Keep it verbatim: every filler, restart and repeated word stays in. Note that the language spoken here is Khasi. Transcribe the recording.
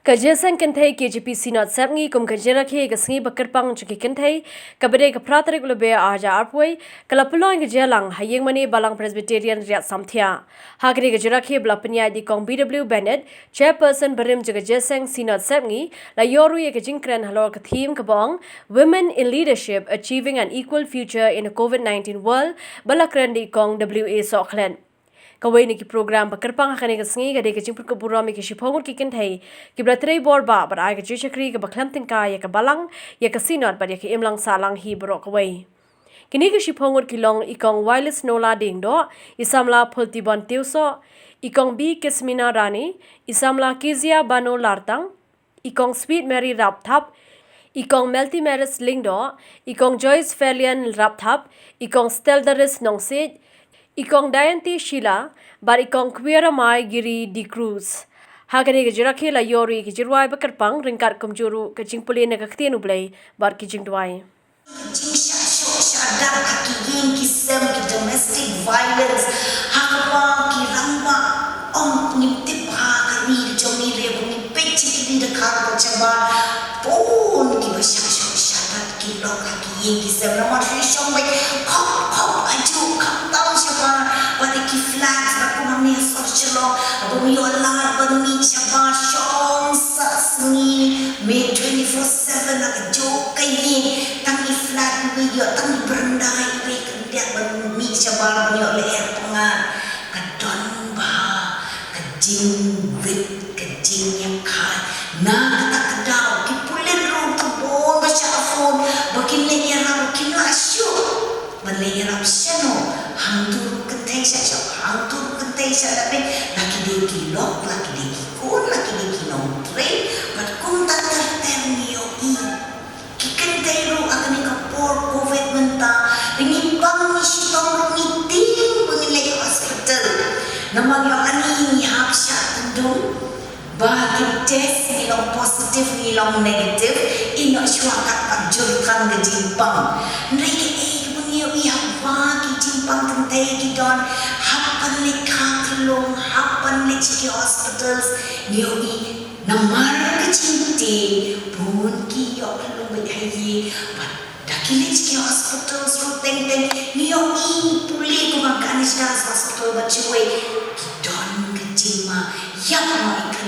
Ka Jingïaseng Kynthei K J P Synod Sepngi kum ka jingrakhe ka sngi ba kyrpang jong ki kynthei kaba dei ka phra tarik Lber arhajar arphew wei ka la pynlong ka jingïalang ha ïingmane Balang Presbyterian Riatsamthiah. Ha kane ka jingrakhe ba la pynïaid da i Kong B W Bennett, Chairperson barim jong ka Jingïaseng Synod Sepngi, la ïoh ruh ïa ka jingkren halor ka theme kaba ong Women in Leadership, Achieving an Equal Future in a COVID nineteen World, ba la kren da i Kong W A Sohkhlet. Kawei na ki program ba kyrpang ha kane ka sngi ka dei ka jingpynkupburom ïa ki shiphew ngut ki kynthei kiba la trei bor bah bad ai ka jingshakri kaba khlem tyngka ïa ka Balang, ïa ka Synod bad ïa ka imlang sahlang hi baroh kawei. Kine ki shiphew ngut ki long i Kong Wireless Nola Diengdoh, i samla Phultibon Tiewsoh, i Kong B Kismina Rani, i samla Kezia Bano Lartang, i Kong Sweet Mary Rapthap, i Kong Melty Maris Lyngdoh, i Kong Joyce Felian Rapthap, i Kong Steldaris Nongsiej, i Kong Dayanti Sheila, bad i Kong Kwiaramai Giri D'Cruz. Ha kane ka jingrakhe la ïoh ruh ïa ki jingrwai ba kyrpang ryngkat kumjuh ruh ka jingpule na ka ktien U Blei bad ki jingduwai. Jingshah shuh shah dak ha ki ïing ki sem, ki domestic violence, ha kaba ki rangbah ong ngim tip ha ka ri ka jong ngi, re ba ngi peit sha ki ri Dkhar bad shabar, bun kiba shah shuh shah dak ki lok ha ki ïing ki sem. Namar shu shong beit khop khop ajuh, khamtam shabar, bad ki flags bad kumne sor shalok, ba ngi ïoh lad ban mih shabar shong sah sngi, mih twenty-four seven ha kajuh ka ïing. Tang i flat iwei ïoh, tang i baranda iwei, khyndiat ban mih shabar ban ïoh lyer pyngngad. Ka don bha ka jingwit, ka jingïakhaiñ. Na kata ka daw ki pulit ruh ki bun ba shah phone ba kin leit ïarap, kim lah shuh ban leit ïarap shano. Hangto ruh kynthei shah shah, hangto ruh kynthei shah lade. La ki dei ki lok, la ki dei ki khun, la ki dei ki nongtrei, bad kumta ter ter ngi ïohi. Ki kynthei ruh ha kane ka por Covid mynta, da ngi pang ngi shitom ruh ngi tieng ba ngin leit hospital. Namar ïoh ani ngi hap shah tyndong ba ki test ngi long positive, ngi long negative, ïoh shuwa katba jur tang ka jingpang. Hynrei kaei kaba ngi ïohi, haba ki jingpang kynthei ki don, hap ban leit kha khlung, hap ban leit sha ki hospitals, ngi ïohi namar ka jingtei, bun ki ïoh khlung beit ha ïing, bad da ki leit sha ki hospitals ruh teng teng ngi ïohi, pule kumba ka Ganesh Das Hospital bad shawei, ki don ka jingma ïap noh ïa